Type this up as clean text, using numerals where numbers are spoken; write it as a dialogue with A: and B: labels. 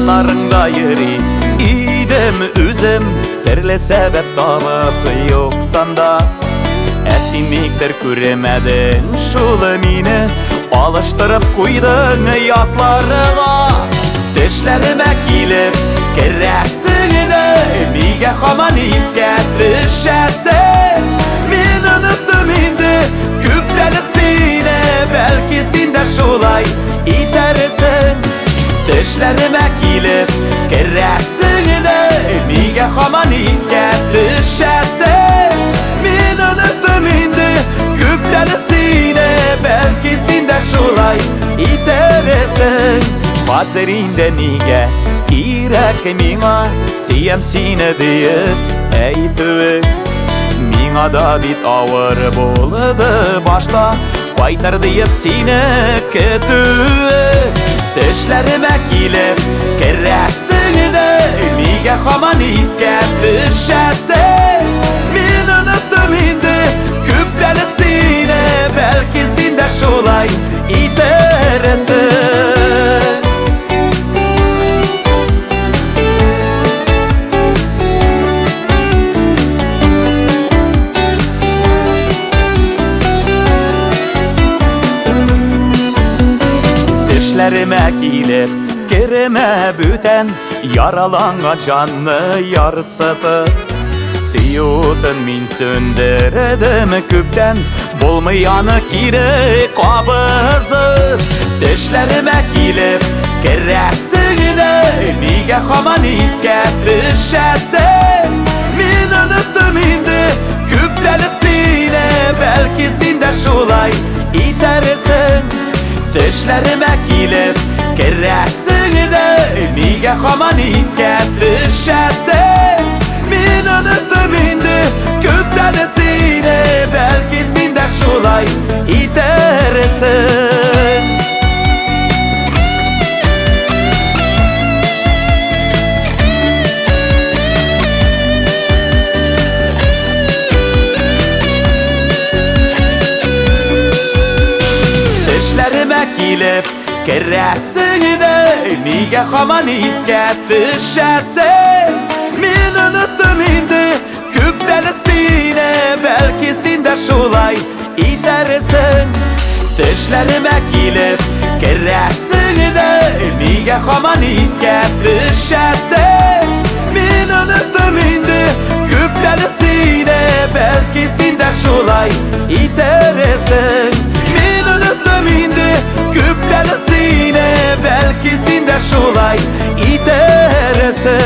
A: Яннарыңда йөри идем үзем, төрле сәбәп табып юктан да. Ә син никтер күрмәдең шул мине, алыштырып куйдың ятларыңа. Төшләремә килеп керәсең дә, нигә һаман искә төшәсең? Мин оныттым инде күптән сине, бәлки син дә шулай итәрсең. Төшләремә килеп керәсең дә, нигә һаман искә төшәсең? Мин оныттым инде күптән сине, бәлки син дә шулай итәрсең. Хәзер инде нигә кирәк миңа сөям сине диеп әйтүе? Миңа да бит авыр булды башта, кайтыр диеп сине көтүе. Төшләремә килеп керәсең дә, нигә һаман искә төшәсең? Мин оныттым инде күптән сине, бәлки син дә шулай итәрсең. Төшләремә килеп кермә бүтән, яраланган җанны ярсытып. Сөю утын мин сүндердем күптән, булмый аны кире кабызып. Төшләремә килеп керәсең дә, нигә һаман искә төшәсең? Мин оныттым инде күптән сине, бәлки син дә шулай итәрсең. Төшләремә килеп керәсең дә, нигә һаман искә төшәсең? Мин оныттым инде күптән сине, бәлки син дә шулай итәрсең. Төшләремә килеп керәсең дә, нигә һаман искә төшәсең? Мин оныттым инде күптән сине, бәлки син дә шулай итәрсең. Төшләремә килеп керәсең дә, нигә һаман искә төшәсең? Мин оныттым инде күптән сине, бәлки син дә шулай итәрсең. Мин оныттым инде күптән сине, бәлки син дә шулай итәрсең.